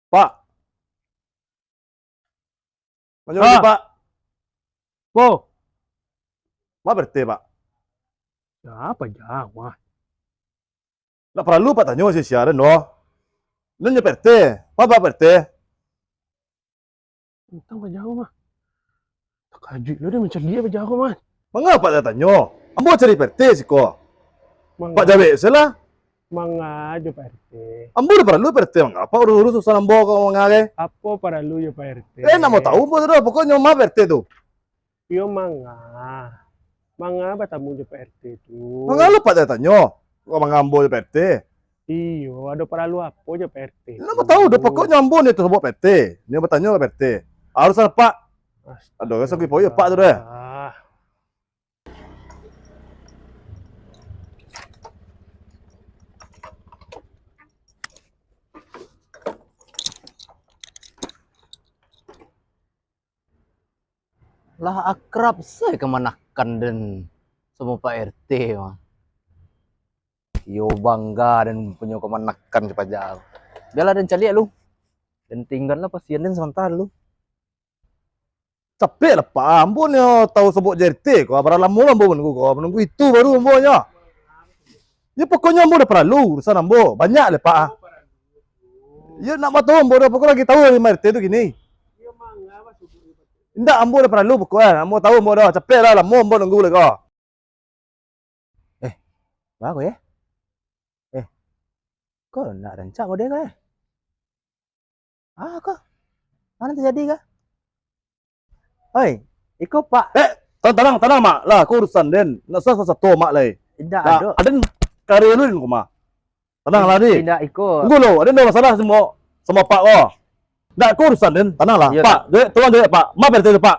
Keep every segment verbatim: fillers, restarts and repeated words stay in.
Pak. Manyo Ah. Pak. Po. Ma P R T, Pak? Sia pajawab, ah? Ndak paralu Pak tanyo sia-sia den doh. Den jo P R T, ma baa P R T? Tantang pajawab, ah. Takajuik lo den mancaliak pajawab, ah. Manga Pak ndak tanyo? Ambo cari P R T siko. Manga- Pak jawek se lah. Manga jo Pak R T. Ambo ndak paralu Pak R T, manga Pak urus-urus urusan ambo ko manga gai? Apo paralu jo Pak R T? Eh, ndak mau tahu ambo tu doh. Pokoknyo ma P R T tu. Iyo manga. Manga batamu jo Pak R T tu. Manga lo Pak ndak tanyo? Kok manga ambo jo Pak R T? Iyo, ado paralu apo jo Pak R T tu? Ndak mau tahu doh. Pokoknyo ambo nio tu sobok Pak R T. Nio batanyo ka Pak R T. Urusan Pak. Astaga. Ado rasa kui poyo Pak tu doh. Lah akrab se kamanakan den samo Pak R T mah. Iyo bangga den punyo kamanakan si paja. Bialah den caliak lu. Den tinggalah pasian den samantaro lu. Capek lah, Pak. Ambo nio tahu sobok jo R T ko, bara lamo ambo manunggu ko. Manunggu itu baru ambo nyo. Yo, pokoknyo ambo ndak paralu urusan ambo. Banyak lah, Pak. Yo, ndak mau tahu ambo doh. Pokok lagi tahu dari ma R T tu kini. Ndak, ambo ndak paralu pokok, eh. Ambo tahu ambo doh. Capek lah, lamo ambo nunggu lah ko. Eh, baa ko, eh? Eh, ko ndak rancak ko deh ko, eh? Ah, ko? Ma nan tajadi ko? Oi, iko Pak. Eh, tan-, tanang, tanang, Mak. Lah, ko urusan den. Ndak usah sato-sato Mak lai. Indak, nah, ado. Aden kari lu den ko, Mak. Tanang lah, di. Indak, iko. Tunggu lo, aden ado masalah samo, samo Apak ko. Ndak, ko urusan den, tanang lah. Iyo, Pak, Pak. Jawek, tolong jawek, Pak. Ma P R T tu, Pak.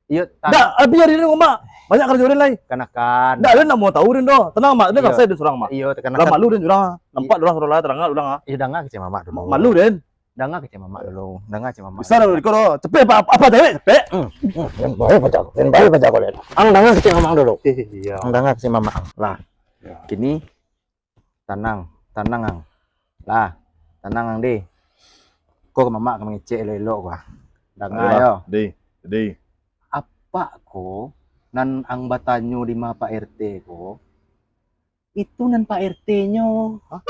Iyo, tanang. Ndak, abih ari ni, Mak. Banyak karajo den lai. Kanakan. Ndak, den ndak mau tahu den doh. Tanang, Mak. Den Iyo. Rasai den surang, Mak. Iyo, kanakan. Lah malu den surang. Nampak I- urang surang lah, tarang urang, ah. Iyo, danga kecek mamak dulu. Ma-, malu den. Danga kecek mamak dulu. Danga kecek mamak. Bisa lah, iko doh. Cepek, Pak. Apa jawek? Cepek. Hmm. Hmm. Den bae pajago. Den bae pajago, den. Ang danga kecek mamak dulu. Iyo. Ang danga kecek mamak. Lah. Yo. Kini Tanang, tanang ang. Lah, tanang ang, di. Ko ka mamak ka mangecek elok-elok ko, ah. Danga yo. Ayolah, di, di. Apak ko, nan ang batanyo di ma Pak R T ko, itu nan Pak R T-nyo. Hah?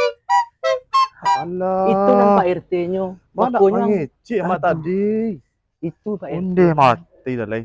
Alah. Itu nan Pak R T-nyo. Bakonyo ang mangecek mak tadi. Itu Pak R T. Ondeh mati dah lai.